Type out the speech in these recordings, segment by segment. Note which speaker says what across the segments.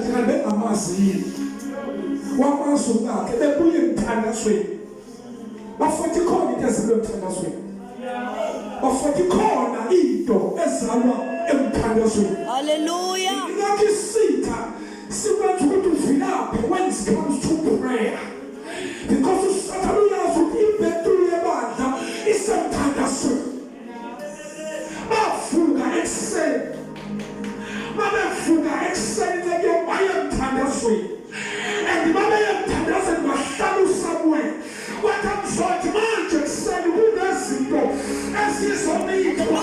Speaker 1: Kanti bengamazi yini? Wamazi umkakhe bebuye emthandazweni. Bafowethu ikhona into ezalwa emthandazweni. Bafowethu ikhona into ezalwa emthandazweni.
Speaker 2: Hallelujah.
Speaker 1: Ingakho isitha sikwenza ukuthi uvilaphe when it comes to prayer. Because uSathane uyazi ukuthi ibhetulu yebandla isemthandazweni. Bavuka ekuseni. Babevuka ekuseni ke baye emthandazweni. And babeye emthandazweni bahlala uSamuel. Wathi amzothi manje ekuseni kunezinto ezizomithwa.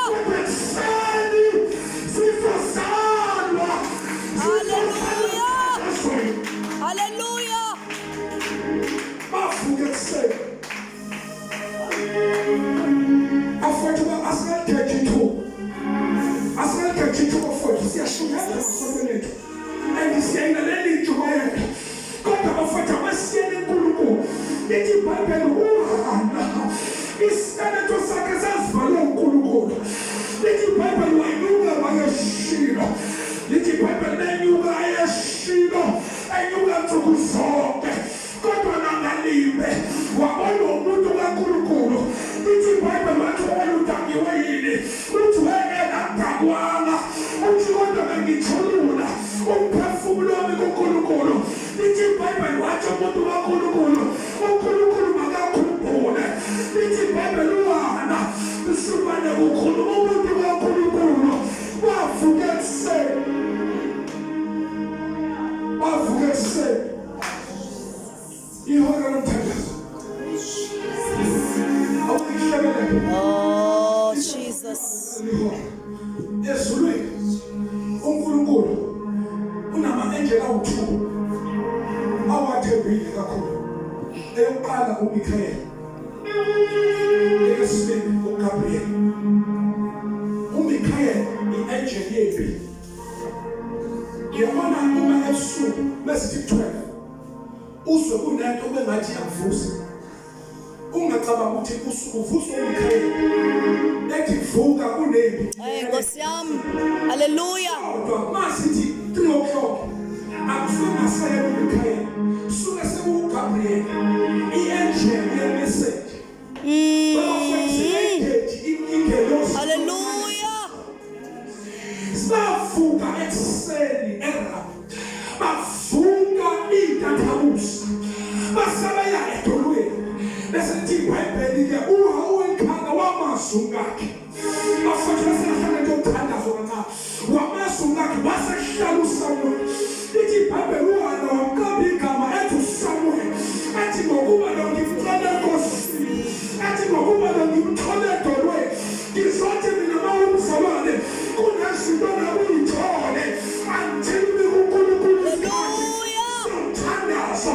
Speaker 1: Kodwa ekuseni sizozalwa.
Speaker 2: Hallelujah. Hallelujah.
Speaker 1: Bavuka ekuseni. Bafowethu asingageji ithuba. Asingageji ithuba bafowethu siyashumayela emasontweni ethu. And siyayilalela intshumayelo. Kodwa bafowethu abasiyele uNkulunkulu. Lithi iBhayibheli uHana isibeletho sakhe sasivalwe uNkulunkulu. Lithi iBhayibheli wayenyuka wayeshilo. Lithi iBhayibheli lenyuka ayeshilo enyuka nsuku zonke. Kodwa nangalimbe wabona umuntu kaNkulunkulu. Ithi iBhayibheli wathi oludakiwe yini? Uthi weke ngadakwanga. Uthi kodwa bengithulula umphefumulo wami kuNkulunkulu. Lithi iBhayibheli wathi umuntu kaNkulunkulu, uNkulunkulu makakhumbule. Lithi iBhayibheli uHana msukwane kukhuluma umuntu kaNkulunkulu wavuka ekuseni. Wavuka ekuseni. Ihora lomthandazo. Awuyihlebelele.
Speaker 2: Oh Jesus.
Speaker 1: Ezulwini uNkulunkulu unama-angel awu-2 awathembile kakhulu. Eyokuqala uMikhayeli. Eyesibili uGabriel. UMikhayeli i-angel yempi. Uyabona uma ebusuku besithi 12 uzwe kunento obengathi iyakuvusa ungacabanga ukuthi usuku uvuswa uMikhayeli ethi vuka kunempi.
Speaker 2: Hey Nkosi yami. Haleluya.
Speaker 1: Kodwa masithi 3 o'clock akusungasayela uMikhayeli suke sekuGabriel i-angel ye-message.
Speaker 2: Haleluya.
Speaker 1: Bavuka ekuseni eRama. Bavuka intathakusa. Basebeya edolweni. Bese lithi iBhayibheli ke uHawelkhana wamazi umkakhe. Bafethu basehlala nje umthandazo kancane. Wamazi umkakhe wasehlala uSamuel. Lithi iBhayibheli uHana wamqamba igama ethi uSamuel. Ethi ngokuba lo ngimcela eNkosini. Ethi ngokuba lo ngimthole edolweni. Ngizothi mina uma umzalwane kunezinto ongabe uyithole until ubike uNkulunkulu isikhathi somthandazo.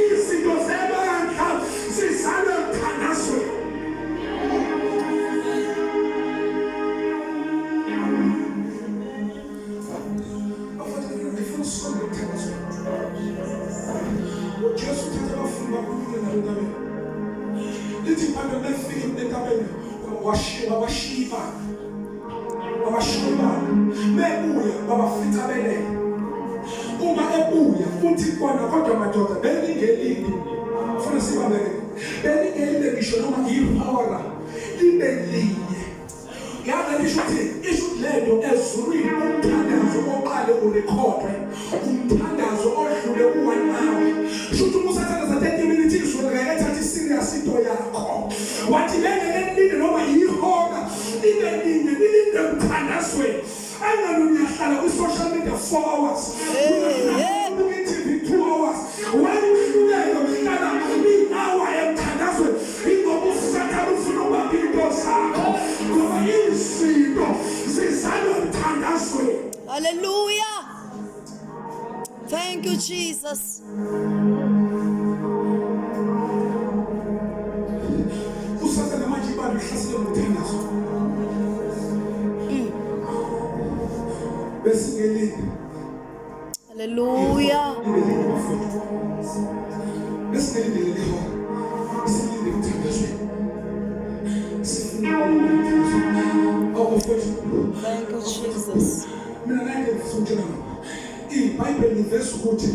Speaker 1: Izinto zebandla zizalwe emthandazweni. Ngifuna usonde emthandazweni. UJesu uthatha abafundi bakhulule nabo entabeni. Lithi iBhayibheli lefika entabeni washiya wabashiya ibandla. Wabashiya ibandla. Mebuya wabafica belele. Uma ebuya uthi kona kodwa madoda beningelinde. Funa sibambeke. Beningelinde ngisho noma ihora libe linye. Yazi lisho ukuthi isho ukuthi lento ezulwini umthandazo oqale urekhodwe umthandazo odlule u-one hour sho ukuthi uma usathandaza 30 minutes izulu ngeke ethathe iserious into yakho wathi bengeke nilinde noma yihora libe linye nilinde emthandazweni angani uyahlala kwi-social media 4 hours ubuka i-tv 2 hours wena uhluleke ukuhlala i-hour emthandazweni ingoba usathane ufuna ukubamba into zakho ngoba izinto zizalwa emthandazweni.
Speaker 2: Hallelujah. Thank you Jesus.
Speaker 1: Usathane manje ibala uhlasele ngomthandazo. Besingelinde.
Speaker 2: Hallelujah.
Speaker 1: Besingelinde leli hora. Silinde emthandazweni. Sifuna uNkulunkulu. Oh, bafowethu.
Speaker 2: Thank you Jesus.
Speaker 1: Mina ngeke ngifisa ukutshela lokho. IBhayibheli liveza ukuthi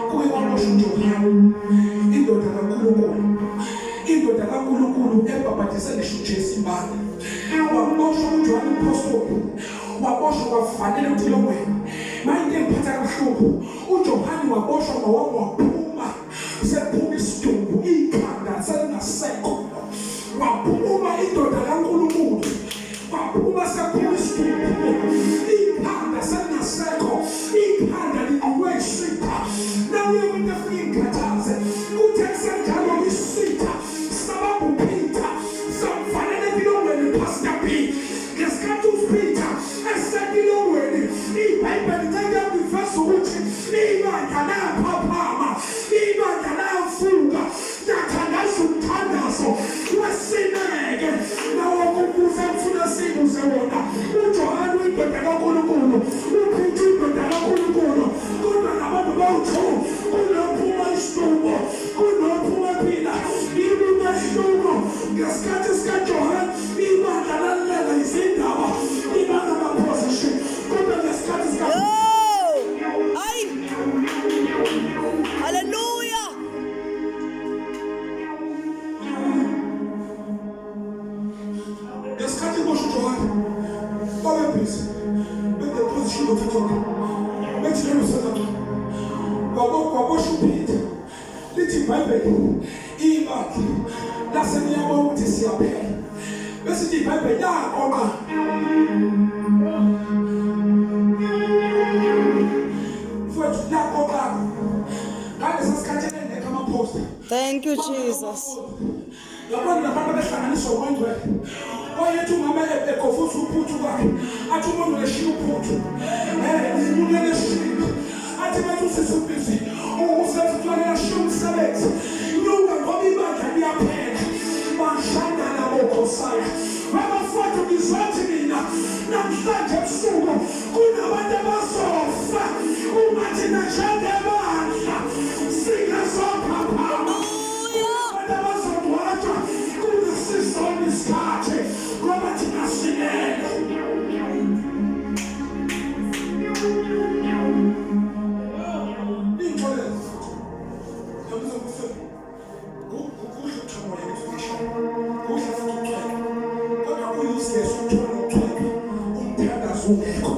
Speaker 1: kuke kwaboshwa uJohane, indoda kaNkulunkulu, indoda kaNkulunkulu ebhabhadise ngisho uJesu imbala. Waboshwa uJohane umphostoli, waboshwa kwafanele ukuthi longwena. Manje into engiphatha kabuhlungu, uJohane waboshwa ngowami waphuma sekuphuma isidumbu, ikhanda selingasekho. Waphuma indoda kaNkulunkulu Kwaphuma sekuphuma isidumbu, ikhanda selingasekho, ikhanda liqulwe isitha. Nakuye kwento efike ingikhathaze, kuthe kusenjalo isitha sabamba uPeter, samvalela etilongweni Pastor B. Ngesikhathi uPeter esetilongweni, iBhayibheli nceke liveza ukuthi ibandla laphaphama, ibandla lavuka, Ndathandaza umthandazo wesineke nawo kumbuzo engifuna sibuze wona. UJohane uyindoda kaNkulunkulu, uPeter uyindoda kaNkulunkulu, kodwa labantu bawu-two kunophuma isitumo, kunophuma ephila. Yini umehluko? Ngesikhathi sikaJohane ibandla lalilela izindaba libanga ama-position, kodwa ngesikhathi sika
Speaker 2: Yo! Ay! Hallelujah!
Speaker 1: Ngesikhathi kusho uJohane babebhizi bene-position othathoke bethi lelo senza kwaboshwa uPeter lithi iBhayibheli ibandla lase liyabona ukuthi siyaphela bese ithi iBhayibheli laqoqa mfowethu laqoqa ngalesa sikhathi engekho amaphosta.
Speaker 2: Thank you Jesus.
Speaker 1: Yabona labantu abehlanganiswa ngongcwele. Wayethi umama egofuza uphuthu kwakhe. Athi umuntu leshiya uphuthu. Eh, umuntu leshiya. Athi bathi usisi ubhizi. Usethi kufanele ashiye umsebenzi. Nyuka ngoba ibandla liyaphela. Bashanda nabo khosaya. Wabafowethu ngizothi mina namhlanje ebusuku Kunabantu abazofa uma thina njengebandla singezophaphama. Kunabantu abazongcwatshwa kungesisona isikhathi ngoba thina silele. Ningixolele futhi. Ngiyabuza ukuthi kuhle ukuthola information. Kuhle futhi ukucweka. Kodwa kuyuseless ukuthola ukucweka umthandazo ungekho.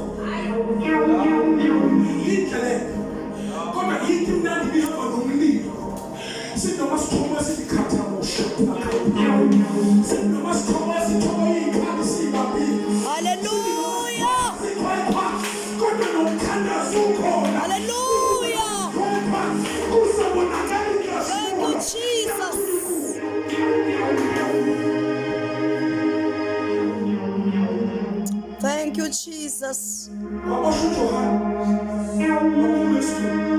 Speaker 1: Yinhle le. Kodwa yinto imnandi ibihamba nomlilo. Sinoma sithoma sikhathamusha. Sinoma sithoma sithoma ikhali sibambile.
Speaker 2: Hallelujah.
Speaker 1: Sikhwekwa kodwa nomthandazo ukhona.
Speaker 2: Hallelujah.
Speaker 1: Kodwa kuzobonakala
Speaker 2: Thank you, Jesus. Thank you, Jesus.
Speaker 1: Waboshwa uJohane. Waphuma esitolo.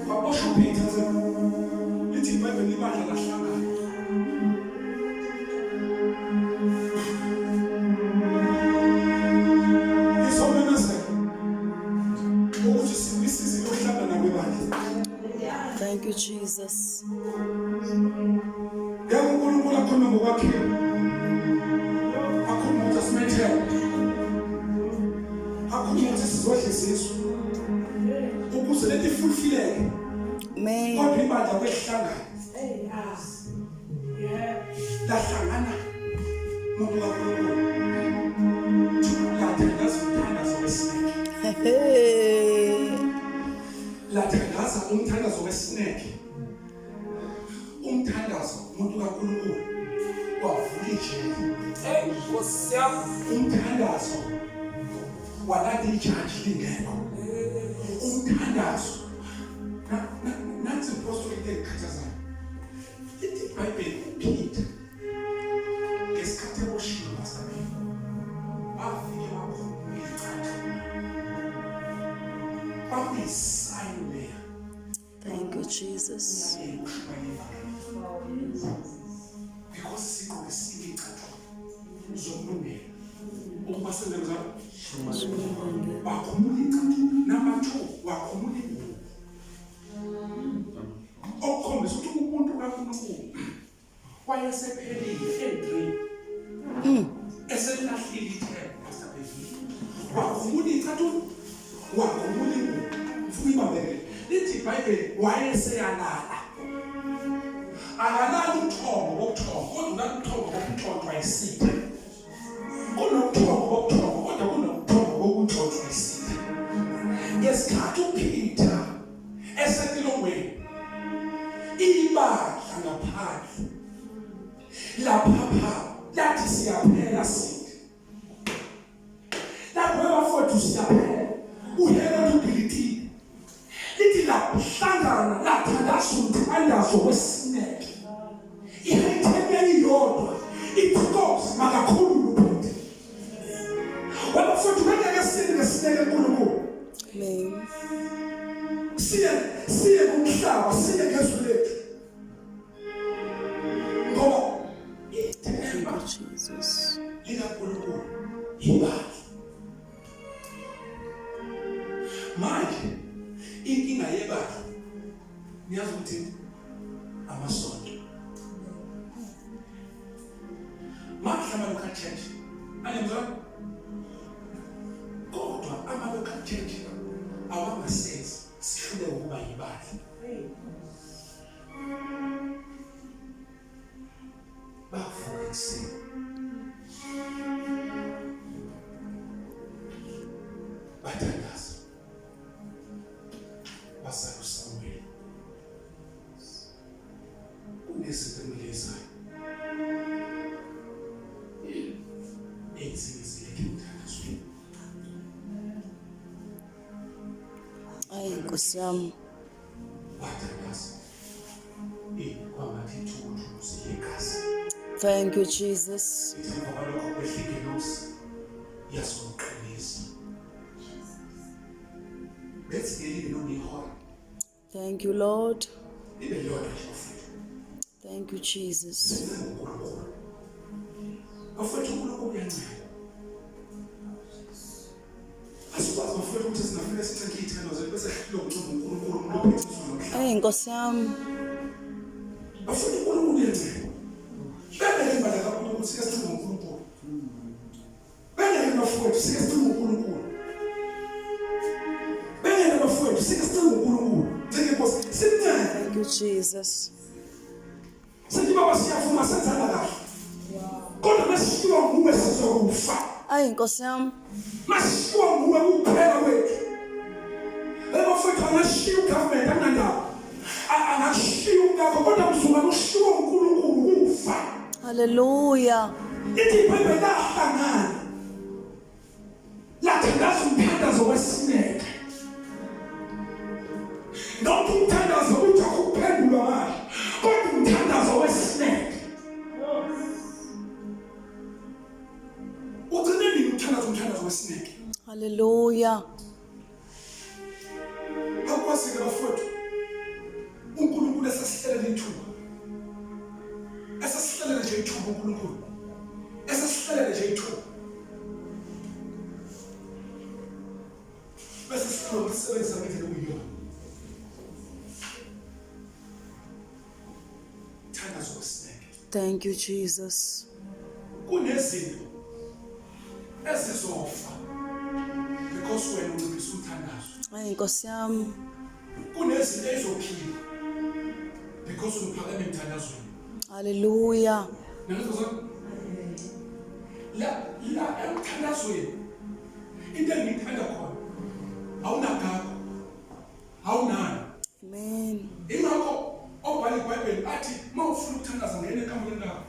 Speaker 1: Waboshwa uPeter. Lithi iBhayibheli ibandla lahlangana. Ngizomemezela ukuthi sikwisizini yokuhlangana kwebandla.
Speaker 2: Thank you Jesus.
Speaker 1: Ngeke uNkulunkulu akhulume ngokwakhiwa. Akhulume ukuthi asimethembe. Akhulume ukuthi sizodla izizwe. Ukuze lento ifulfileke.
Speaker 2: Amen.
Speaker 1: Kodwa ibandla kwehlangana. Lahlangana muntu kaNkulunkulu. Lathandaza umthandazo wesineke.
Speaker 2: Hey.
Speaker 1: Lathandaza umthandazo wesineke. Umthandazo umuntu kaNkulunkulu wavula ijele.
Speaker 3: Hey, Nkosi yami.
Speaker 1: Umthandazo walanda ijaji lingekho. Umthandazo. Nansi imposto into engikhathazayo. Lithi iBhayibheli uPeter ngesikhathi eboshiwe Pastor B. Bafike bakhuluma icathulo. Kwakuyisign leya.
Speaker 2: Thank you Jesus.
Speaker 1: Uyayeka ukushumayela ivangeli. Because sigqoke sinye icathulo zokulungela ukuba senze njalo. Wakhumula icathulo. Number 2 wakhumula ingubo. Okukhombisa ukuthi umuntu kaNkulunkulu wayesephelile endrini eselahlile ithemba, Pastor Bheki. Wakhumula icathulo, wakhumula iBhayibheli wayeseyalala. Akalali ubuthongo bobuthongo kodwa ulala ubuthongo bokuntshontshwa isitha. Kunobuthongo bobuthongo kodwa kunobuthongo bokuntshontshwa isitha. Ngesikhathi uPeter esetilongweni ibandla ngaphandle laphapha lathi siyaphela sithi Lapho bafowethu siyaphela. UHerod ubhilitile. Lithi lahlangana lathandaza umthandazo wesineke. Ihayitheke iyodwa ithi Nkosi makakhulule uPeter. Wabafowethu bengeke siye ngesineke kuNkulunkulu.
Speaker 2: Amen.
Speaker 1: Siye siye kumhlaba siye ngezwe lethu. Ngoba ithemba
Speaker 2: Jesus
Speaker 1: likaNkulunkulu yibandla. Manje inkinga yebandla niyazi ukuthi amasonto. Mahle ama local church. Aniyangizwa? Kodwa ama local church awangasenzi sihlule ukuba yibandla. Bavuka ekuseni. Bathandaza. Basala uSamuel. Kunezinto engilezayo. Ezinye zilethe emthandazweni.
Speaker 2: Ayi Nkosi yami.
Speaker 1: Wathandaza. Eh, kwangathi ithukuthuku ziyegazi.
Speaker 2: Thank you Jesus.
Speaker 1: Ithi emva kwalokho kwehla ingelosi yazomqinisa. Bethi ngelibe noma ihora.
Speaker 2: Thank you Lord.
Speaker 1: Libe lodwa nje bafethu.
Speaker 2: Thank you Jesus.
Speaker 1: Senze uNkulunkulu. Bafethu uNkulunkulu uyancela. Asikwazi bafethu ukuthi singafika sincenke iy'thelo zethu bese hlulwe ukuncenga uNkulunkulu umuntu ophethe izulu nomhlaba.
Speaker 2: Hey Nkosi yami.
Speaker 1: Bafethu uNkulunkulu uyancela. Bengeke ibandla kaNkulunkulu sike sincenga uNkulunkulu. Bengeke bafowethu sike sicinge uNkulunkulu. Bengeke bafowethu sike sicinge uNkulunkulu. Cinge Nkosi, simncenge.
Speaker 2: Thank you Jesus.
Speaker 1: Sithi baba siyavuma senzana kahle. Kodwa masishiwa nguwe sizokufa.
Speaker 2: Ayi Nkosi yami.
Speaker 1: Masishiwa nguwe kuphela kwethu. Ebafowethu angashiya ugovernment angandawo. Angashiya umkakho kodwa mzukwane ushiwa uNkulunkulu kufa.
Speaker 2: Hallelujah.
Speaker 1: Ithi iBhayibheli lahlangana. Lathandaza umthandazo wesineke. Not umthandazo uthi akuphendulwa manje, kodwa umthandazo wesineke. Ugcine nini ukuthandaza umthandazo wesineke?
Speaker 2: Hallelujah.
Speaker 1: Akwazike bafowethu uNkulunkulu esesihlelela ithuba. Esesihlelela nje ithuba uNkulunkulu. Esesihlelela nje ithuba. Bese sifuna ukusebenzisa ngendlela okuyiyona. Thandazo wesineke.
Speaker 2: Thank you Jesus.
Speaker 1: Kunezinto ezizofa because wena unciphisa umthandazo.
Speaker 2: Ayi Nkosi yami.
Speaker 1: Kunezinto ezizophila because uphakeme emthandazweni.
Speaker 2: Hallelujah.
Speaker 1: Nangizwa la la emthandazweni into engiyithanda khona awunagago awunani
Speaker 2: Amen.
Speaker 1: Ingakho obhala iBhayibheli athi uma ufuna ukuthandaza ngena ekamereni lakho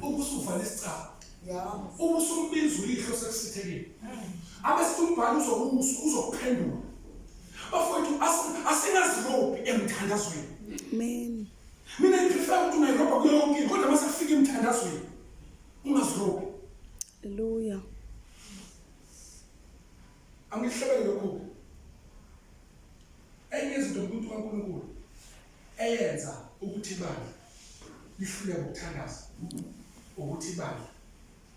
Speaker 1: ubusuvala isicaba.
Speaker 2: Yeah.
Speaker 1: Ubusumbiza uyihlo sekusithekile. Abese umbhalo uzokusa uzokuphendula. Bafowethu asingazirobhi emthandazweni.
Speaker 2: Amen.
Speaker 1: Mina ngiprefer ukuthi ungayirobha kuyo yonke into kodwa mase kufika emthandazweni ungazirobhi.
Speaker 2: Hallelujah.
Speaker 1: Angihlebele lokhu. Enye yezinto umuntu kaNkulunkulu eyenza ukuthi ibandla lihluleke ukuthandaza ukuthi ibandla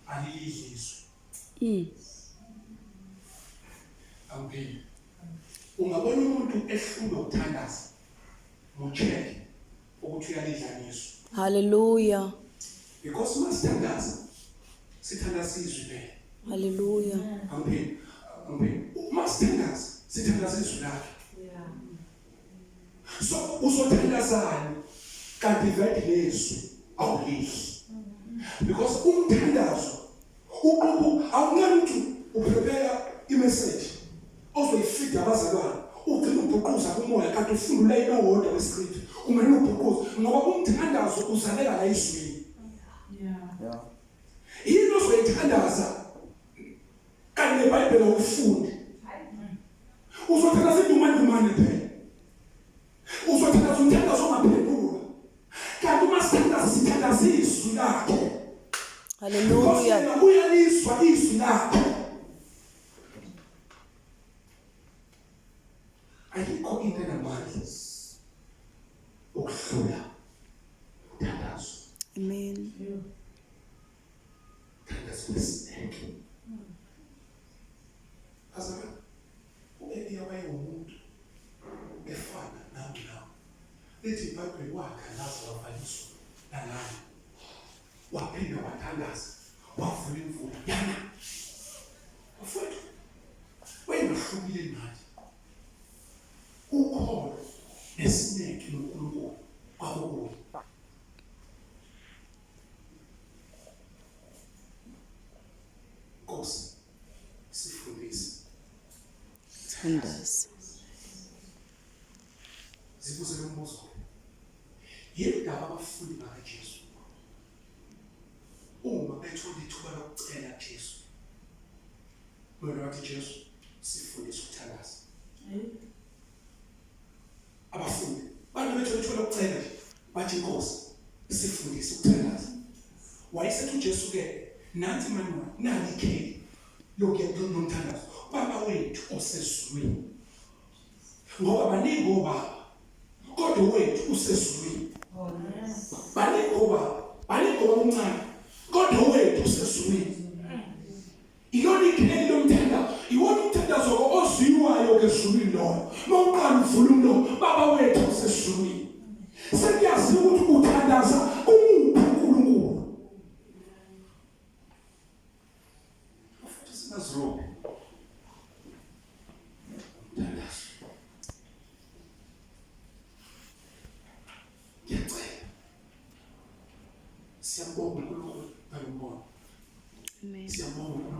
Speaker 1: alilidli izwi. Angiphinde. Ungabona umuntu ehlulwa ukuthandaza, mu-check ukuthi uyalidla izwi.
Speaker 2: Hallelujah.
Speaker 1: Because uma sithandaza, sithandaza izwi phela.
Speaker 2: Hallelujah.
Speaker 1: Angiphinde. Angiphinde. Uma sithandaza, sithandaza izwi lakhe. So uzothandazani kanti vele lezwi awulidli. Because umthandazo uqubu awunqeni ukuthi uprepare imessage ozoyifida abazalwane ugcina ubhuquza kumoya kanti ufunda ulayini owodwa wescript umele ubhuquza ngoba umthandazo uzaleka la izwini.
Speaker 4: Yeah.
Speaker 1: Yini ozoyithandaza kanti neBhayibheli awufundi? Uzothandaza indumandumane phela. Uzothandaza umthandazo ongaphendulwa. Kanti uma sithandaza sithandaza izwi lakhe.
Speaker 2: Hallelujah.
Speaker 1: Because uyalizwa izwi lakhe. Ayikho into enamandla ukuhlula umthandazo.
Speaker 2: Amen.
Speaker 1: Thandazo kwesineke. Bazalwane, u-Eliya wayewumuntu efana nami nawe. Lithi iBhayibheli wathandaza wavaliswa nalana. Waphinda wathandaza wavula imvula yana. Bafowethu, wayengahlukile nathi. Ukholo nesineke noNkulunkulu kwakukuye. Nkosi, sifundise.
Speaker 2: Thandaza.
Speaker 1: Zibuze lo mbuzo. Yini ndaba abafundi bakaJesu uma bethola ithuba lokucela Jesu? Wena wathi Jesu, sifundise ukuthandaza. Abafundi bantu bethola ithuba lokucela nje bathi Nkosi, sifundise ukuthandaza. Wayesethi uJesu ke nansi manual nali ikheli lokuya nomthandazo. Baba wethu osezulwini. Ngoba baningi obaba kodwa wethu usezulwini. Baningi obaba, baningi obaba omncane kodwa wethu usezulwini. Iyona ikheli lomthandazo, iwona umthandazo ozwiwayo ke ezulwini loyo. Mawuqala uvula umlomo, Baba wethu osezulwini. Sekuyaziwa ukuthi uthandaza kumuphi uNkulunkulu. Futhi singazirobi. Umthandazo. Ngiyacela. Siyambonga uNkulunkulu ngalombono.
Speaker 2: Amen.
Speaker 1: Siyambonga uNkulunkulu.